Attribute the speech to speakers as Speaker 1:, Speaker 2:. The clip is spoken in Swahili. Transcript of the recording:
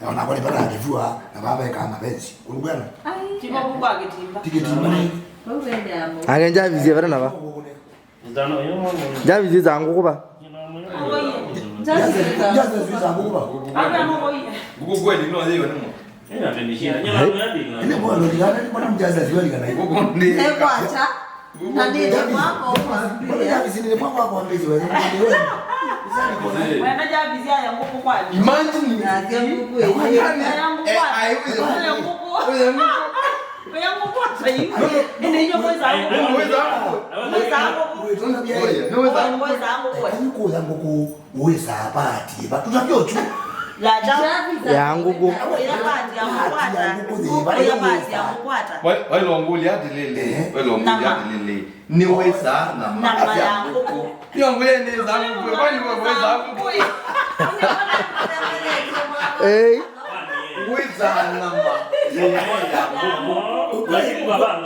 Speaker 1: Na kwa nipata alivua na baba kama benzi. Kulugana.
Speaker 2: Tiko
Speaker 1: Tiketi mane.
Speaker 3: Ake njavizie vana nava. Njavizie zangu kuba.
Speaker 1: Jaza zangu kuba.
Speaker 4: Nguku kweli no hiyo ni mo.
Speaker 1: Ile mwa lori kana mbona mjaza ziwali kana hiyo.
Speaker 4: Nguku ndi.
Speaker 5: Ekwacha. Na nini mwako
Speaker 1: Mbona jaza ni mwako wako mbezi wewe.
Speaker 4: Imagine.
Speaker 1: Kuza nguku uweza pati. Batutapyo chu.
Speaker 3: Ya nguku.
Speaker 4: Wailonguli hadi lele. Wailonguli hadi lele. Ni weza na
Speaker 2: Nama ya nguku.
Speaker 4: Yongule ni za nguku. Kwani weza nguku.
Speaker 3: Eh.
Speaker 4: Weza nama.
Speaker 6: Lakini kwa banga